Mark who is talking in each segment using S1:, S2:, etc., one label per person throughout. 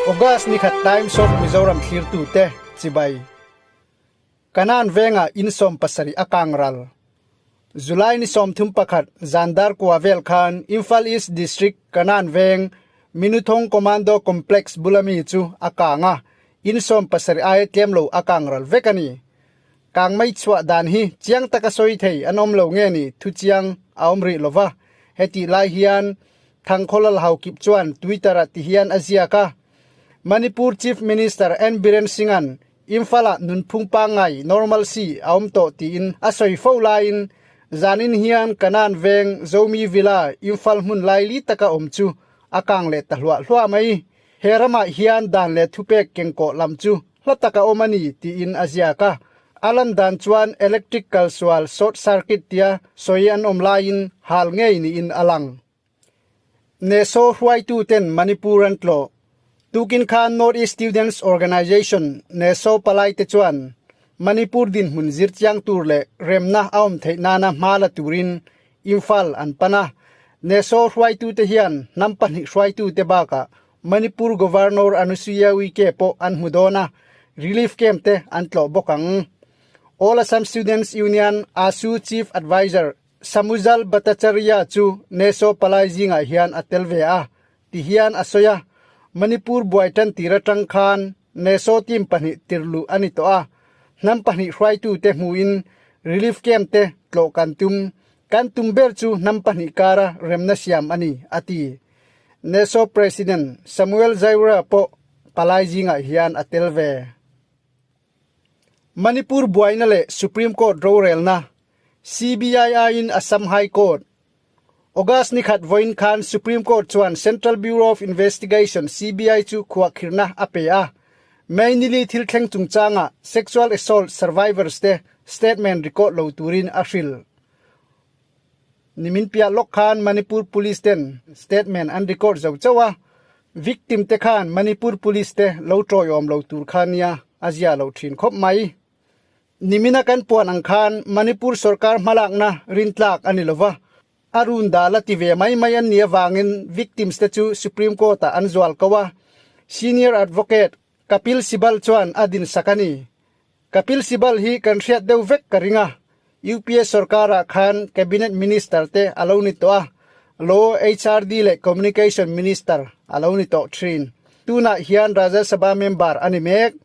S1: August ni khat Times of Mizoram thlirtute chibai. Kanan venga in 70 a kang ral. July ni 31 zandar kwa vel khan Imphal East District Kanan veng Minuthong Commando Complex bulami chu a kanga in 70 ai tlem lo a kang ral vek ani. Kang mai chhuah dan hi chiang taka sawi thei an awm lo nge ni thu chiang a awm rih lova. Heti lai hian Thangkhawlal Haokip chuan Twitter ah ti hian a ziak a. Manipur Chief Minister N Biren Singh-a'n Imphal-ah nunphung pangngai, normalcy, a awm tawh tiin a sawi fo laiin zanin hian Kanan veng Zomi Villa Imphal hmun laili taka awm chu a kang leh ta hluah hluah mai. He ramah hian dan leh thupek kengkawh lam chu hla taka awm a ni tiin a ziak a. A lan dan chuan electric kalsual short circuit tia sawi an awm laiin hal ngei niin a lang. Neso hruaituten Manipur an tlawh. Tukin khan North East Students Organisation, Neso palai te chuan Manipur dinhmun zir chiang tur leh remna a awm theih nana hma la turin Imphal an pan a. Neso hruaitute hian hnam pahnih hruaitute bakah Manipur Governor Anusuiya Uike pawh an hmu dawn a, relief camp te an tlawh bawk ang. All Assam Students Union, ASU, Chief Adviser Samujal Bhattacharya chu Neso palai zingah hian a tel ve a, ti hian a sawi a, Manipur buai tan tir atang khan Neso team pahnih tirluh a ni tawh a, hnam pahnih hruaitute hmuhin relief camp te tlawh kan tum, kan tum ber chu hnam pahnih kara remna siam a ni, a ti. Neso President Samuel Zaira pawh palai zingah hian a tel ve. Manipur buaina leh Supreme Court rorelna CBI aiin Assam High Court August ni khat vawiin khan Supreme Court chuan Central Bureau of Investigation, CBI, chu khuahkhirhna a pe a. May nili thil thleng chungchanga sexual assault survivors te statement record lo turin a hrilh. Nimin piah lawk khan Manipur Police ten statement an record zo chauh a, victim te khan Manipur Police te lo tawiawm lo tur kha nia a zia lo thin khawp mai. Nimina kan puan ang khan Manipur sorkar hmalakna rintlak a ni lova, a run dal a ti ve mai mai an nih avangin victims te chu Supreme Court ah an zual ko a, Senior Advocate Kapil Sibal chuan a dinsak a ni. Kapil Sibal hi kan hriat deuh vek ka ring a, UPA sorkarah khan Cabinet Minister te a lo ni tawh a, Law, HRD leh Communication Minister a lo ni tawh thin. Tunah hian Rajya Sabha member a ni mek.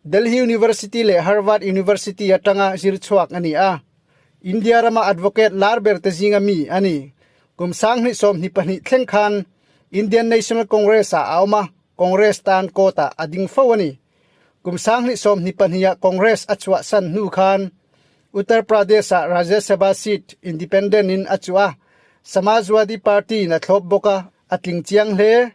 S1: Delhi University leh Harvard University atanga zir chhuak a ni a. India rama advocate lar ber te zinga mi a ni. Kum 2022 thleng khan Indian National Congress ah a awm a, Congress tan court ah a ding fo a ni. Kum 2022 ah Congress a chhuahsan hnu khan Uttar Pradesh ah Rajya Sabha seat independent in a chuh a, Samajwadi Party in a thlawp bawk a, a tling chiang hle.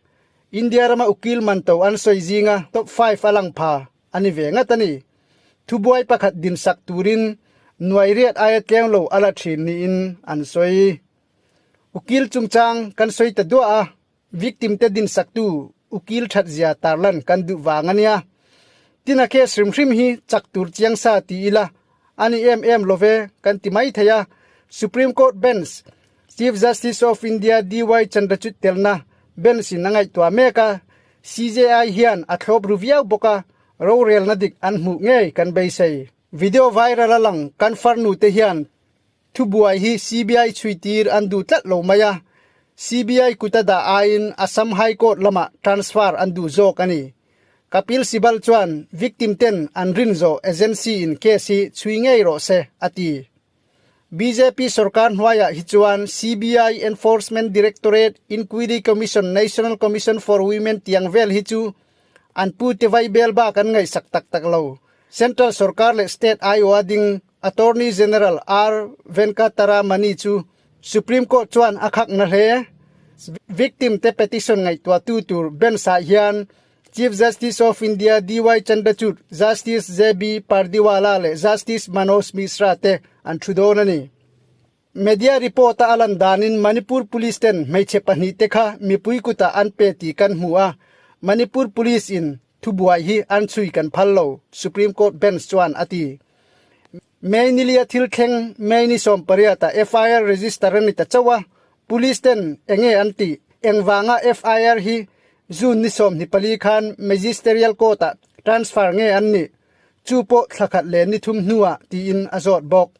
S1: India rama ukil man to an sawi zinga top 5 a lang pha a ni ve ngat a ni. Thubuai pakhat dinsak turin nuai riat aia tleng lo a la thin niin an sawi. Ukil chungchang kan sawi ta duah a, victim te dinsaktu ukil that zia tarlan kan duh vang a nia. Tina case hrim hrim hi chak tur chiang sa ti ila a ni em em love kan ti mai thei a. Supreme Court bench Chief Justice of India DY Chandrachud telna bench in a ngaihtuah mek a, CJI hian a thlawp ru viau bawk a, rorelna dik an hmuh ngei kan beisei. Video viral a lang kan farnu te hian thubuai hi CBI chhuitir an duh tlat lo mai a, CBI kut a dah aiin Assam High Court lamah transfer an duh zawk a ni. Kapil Sibal chuan victim ten an rin zawh agency in case hi chhui ngei rawh se a ti. Bjp sorkar hnuaiah hi chuan CBI, Enforcement Directorate, Inquiry Commission, National Commission for Women tiang vel hi chu an pu te vai bel bak an ngaihsak tak tak lo. Central sorkar leh state aiawha ding Attorney General R Venkataramani chu Supreme Court chuan a khak na hle. Victim te petition ngaihtuahtu tur bench-ah hian Chief Justice of India DY Chandrachud, Justice JB Pardiwala leh Justice Manoj Mishra te an thu dawn a ni. Media report a alan danin Manipur Police ten hmeichhe pahnih te kha mipui kutah an pe tih kan hmu a, Manipur Police in thubuai hi an chhui kan phal lo, Supreme Court bench chuan a ti. May nilia thil thleng May ni 18 ah FIR register a ni ta chauh a, Police ten enge an tih? Engvanga FIR hi June ni 24 khan Magisterial Court ah transfer nge an nih? Chu pawh thla khat leh ni thum hnuah tiin a zawt bawk.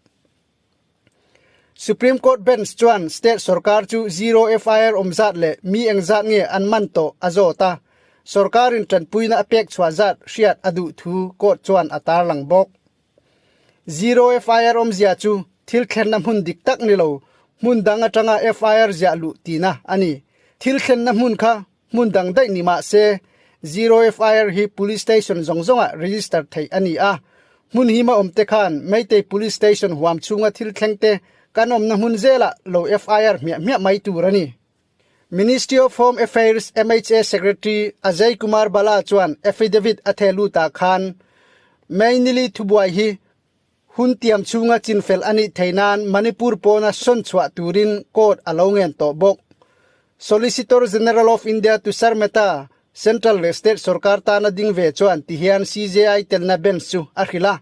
S1: Supreme Court bench chuan state sorkar chu zero FIR awm zat leh mi engzat nge an man tawh a zawt a, sorkarin tanpuina a pek chhuah zat hriat a duh thu court chuan a tarlang bawk. Zero FIR awmzia chu thil thlenna hmun dik tak ni lo, hmun dang atanga FIR ziah luh tihna a ni. Thil thlenna hmun kha Hmun dang daih ni mah se, Zero FIR hi Police Station zawng zawngah register theih a ni a. Hmun hima awmte khan Meitei Police Station huam chhunga thil thlengte kan awmna hmun zelah lo FIR hmiah hmiah mai tur a ni. Ministry of Home Affairs MHA Secretary Ajay Kumar Bala chuan affidavit a theh lutah khan May nili thubuai hi hun tiam chhunga chinfel a nih theih nan Manipur pawna sawn chhuah turin court a lo ngen tawh bawk. Solicitor General of India Tushar Mehta, Central leh State sorkar tana ding ve chuan tihian CJI telna bench chu a hrilh a.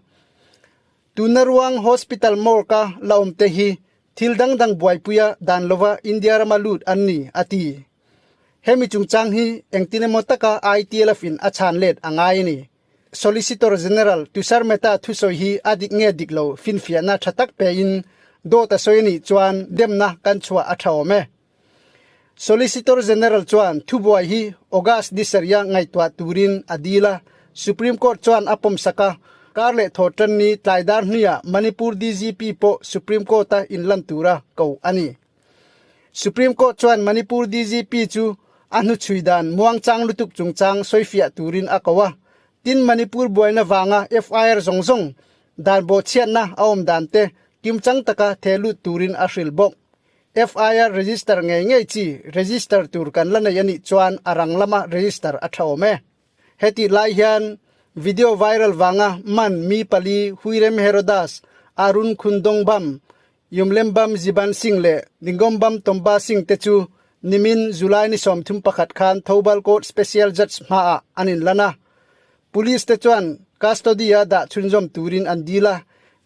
S1: Tuna ruang hospital morgue-a la awmte hi thil dang dang buaipuia dan lova India rama lut an ni, a ti. Hemi chungchang hi engtin emaw taka ITLF-in a chhan let a ngai a ni. Solicitor General Tushar Mehta thusawi hi a dik nge dik lo finfiahna tha tak pein dawt a sawi a nih chuan demna kan chhuah a tha awm e. Solicitor General chuan thubuai hi August ni sarih-a ngaihtuah turin a dil a, Supreme Court chuan a pawmsak a, kar leh thaw tan ni tlai dar hnuiah Manipur DGP pawh Supreme Court-a inlan tura ko a ni. Supreme Court chuan Manipur DGP chu a hnuchhui dan muangchang lutuk chungchang sawifiah turin a ko a, tin Manipur buaina vanga FIR zawng zawng dan bawhchhiatna a awm dan te kimchang taka theh lut turin a hrilh bawk. FIR register ngei ngei chi register tur kan la nei a nih chuan a rang lama register a tha awm e. Hetih lai hian video viral vanga man mi pali Huirem Herodas, Arun Khundongbam, Yumlembam Jiban Singh leh Ningombam Tomba Singh te chu nimin July ni 31 khan Thoubal Court Special Judge hmaah an inlan a. Police te chuan custody-a dah chhunzawm turin an dil a,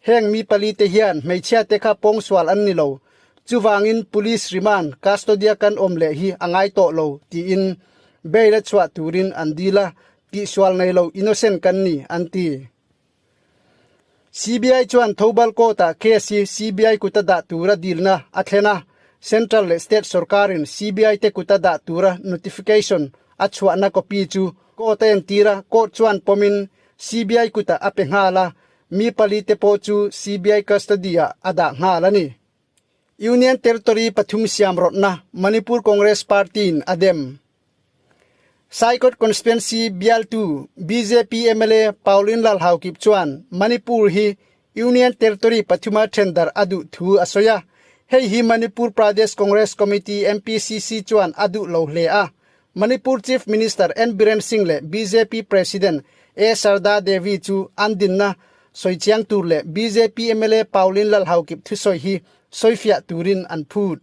S1: heng mi pali te hian hmeichhia te kha pawngsual an ni lo. Chuvangin police remand custody-a kan awm leh hi a ngai tawh lo tiin bail a chhuah turin an dil a, tihsual nei lo innocent kan ni an ti. CBI chuan Thoubal Court-ah case hi CBI kuta dah tura dilna a thlen a, Central leh State sorkarin CBI te kuta dah tura notification a chhuahna copy chu court a entir a, court chuan pawmin CBI kutah a pe nghal a, mi pali te pawh chu CBI custody-ah a dah nghal a ni. Union Territory pathum siam rawtna Manipur Congress Party-in a dem. Saikot Constituency bialtu bjp mla Pauline Lalhaukip chuan Manipur hi Union Territory pathuma then darh a duh thu a sawi a. Hei hi Manipur Pradesh Congress Committee, MPCC, chuan a duh lo hle a. Manipur Chief Minister N Biren Singh leh bjp President A Sarda Devi chu an dinna sawi chiang tur leh bjp mla Pauline Lalhaukip thusawi hi sawifiah turin an phut.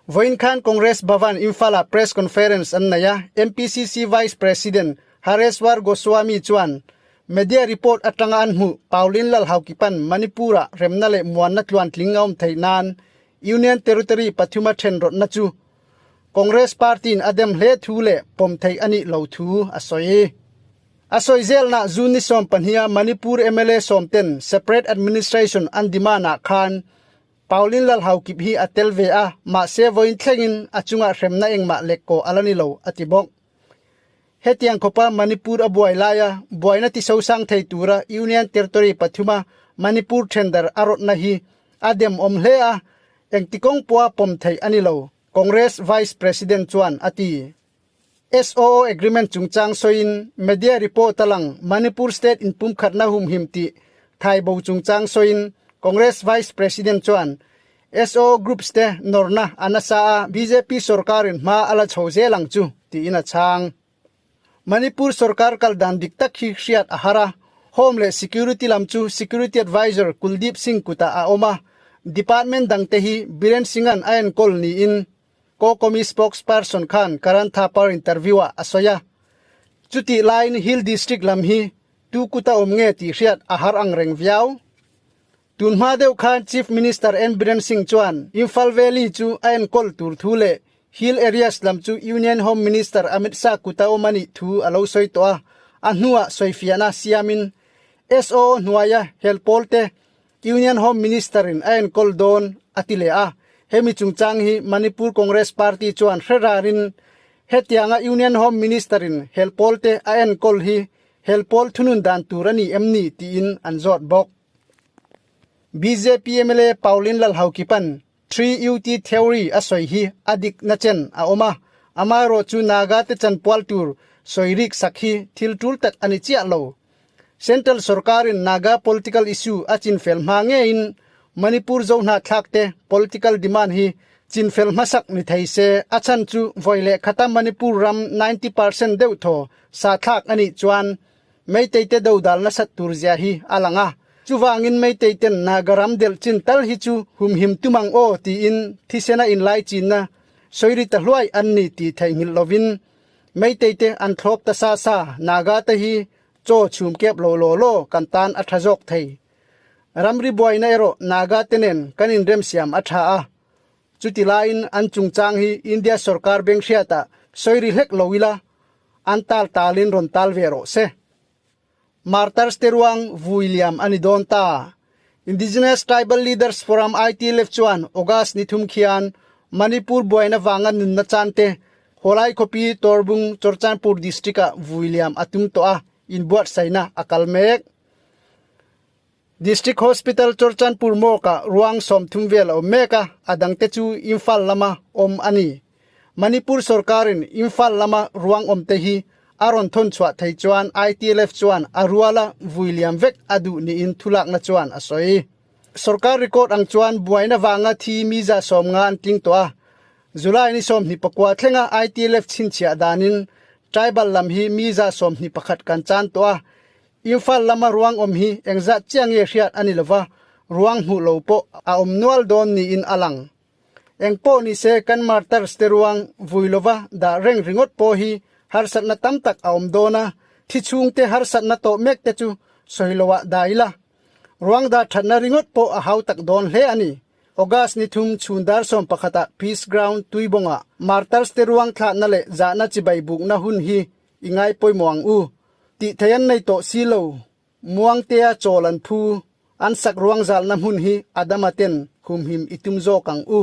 S1: Vawiin khan Congress Bhavan Imphal-ah press conference an nei a, MPCC Vice President Hareswar Goswami chuan media report atanga an hmuh Pauline Lalhaukipan Manipur-ah remna leh muanna tluantling a awm theih nan Union Territory pathuma then rawtna chu Congress party-in a dem hle thu leh pawm theih a nih lo thu a sawi. A sawi zelna June ni 12-a Manipur mla sawmten separate administration an demand-ah khan Pauline Lalhaukip hi a tel ve a, mahse vawiin thlengin a chungah hremna engmah lek kawh a la ni lo, a ti bawk. Hetiang khawpa Manipur a buai laia buaina ti sosang thei tura Union Territory pathuma Manipur thendar a rawtna hi a demawm hle a, engtikawng pawha pawm theih a ni lo, Congress Vice President chuan a ti. SOO Agreement chungchang sawiin media report a lang Manipur State inpumkhatna humhim tih thaibo chungchang sawiin Congress Vice President chuan SOO groups te nawrna a nasa a, bjp sorkarin hma a la chho zel ang chu tiin a chhang. Manipur sorkar kal dan dik tak hi hriat a har a, Home leh Security lam chu Security Advisor Kuldeep Singh kutah a awm a, department dangte hi Biren Singh-a'n a enkawl niin Kokomi spokesperson khan Karan Thapar interview-ah a sawi a, chutih laiin Hill District lam hi tu kuta awm nge tih hriat a har ang reng viau. Tunhma deuh khan Chief Minister N Biren Singh chuan Imphal Valley chu a enkawl tur thu leh Hill areas lam chu Union Home Minister Amit Shah kuta awm a nih thu a lo sawi tawh a, a hnuah sawifiahna siamin SOO hnuaia hel pawl te Union Home Minister in a enkawl dawn a ti leh a, hemi chungchang hi Manipur Congress Party chuan hre rarin hetianga Union Home Minister in hel pawl te a enkawl hi hel pawl thunun dan tur a ni em ni tiin an zawt bawk. Bjp mla Pauline Lalhaukipan 3UT theory a sawi hi a dik na chen a awm a, amaherawh chu Naga te chanpual tur sawi rik sak hi thil tul tak a ni chiah lo. Central sorkarin Naga political issue a chinfel hma ngeiin Manipur zohnahthlak te political demand hi chinfel hmasak ni thei se, a chhan chu vawi leh khata Manipur ram 90 percent deuh thaw sa thlak a nih chuan Meitei te dodal nasat tur zia hi a lang a, chuvangin Meitei ten Naga ram delh chin tal hi chu humhim tum ang aw tiin thisena inlai chinna sawi ri ta hluai an ni tih theihnghilh lovin Meitei te an thlawp ta sa sa Naga te hi chaw chhum kep lo law law kan tan a tha zawk thei. Ramri buaina erawh Naga te nen kan inremsiam a tha a, chuti laiin an chungchang hi India sorkar beng hriatah sawi ri hlek lo ila An tal talin rawn tal ve rawh se. Martyrs te ruang vui liam a ni dawn ta. Indigenous Tribal Leaders Forum ITLF chuan August ni thum khian Manipur buaina vanga nunna chan te Hawlai khawpi Torbung Churachandpur District ah vui liam a tum tawh a, inbuatsaihna a kal mek. District Hospital Churachandpur Morgue ah ruang 30 vel a awm mek a, a dangte chu Imphal lama awm a ni. Manipur sorkarin Imphal lama ruang awmte hi a rawn thawn chhuah thei chuan ITLF chuan a ruala vui liam vek a duh niin thulakna chuan a sawi. Sorkar record ang chuan buaina vanga thi mi 150 an tling tawh a, July ni 24 thlenga ITLF chhinchhiah danin tribal lam hi mi 21 kan chan tawh a, Imphal lama ruang awm hi engzat chiah nge hriat a ni lova, ruang hmuh lo pawh a awm nual dawn niin a lang. Engpawh ni se kan martyrs te ruang vui lova dah reng ringawt pawh hi harsatna tam tak a awm dawn a, thi chhungte harsatna tawh mek te chu sawi loah dah ila. Ruang dah thatna ringawt pawh a hau tak dawn hle a ni. August ni thum chhun dar 11 ah Peace Ground Tuibawngah martyrs te ruang thlahna leh zahna chibai bukna hun hi I ngai pawimawh ang u. Tih thei an nei tawh si lo. Muangtea chawl an phu. An sak ruang zalna hmun hi Adama ten humhim i tum zawk ang u.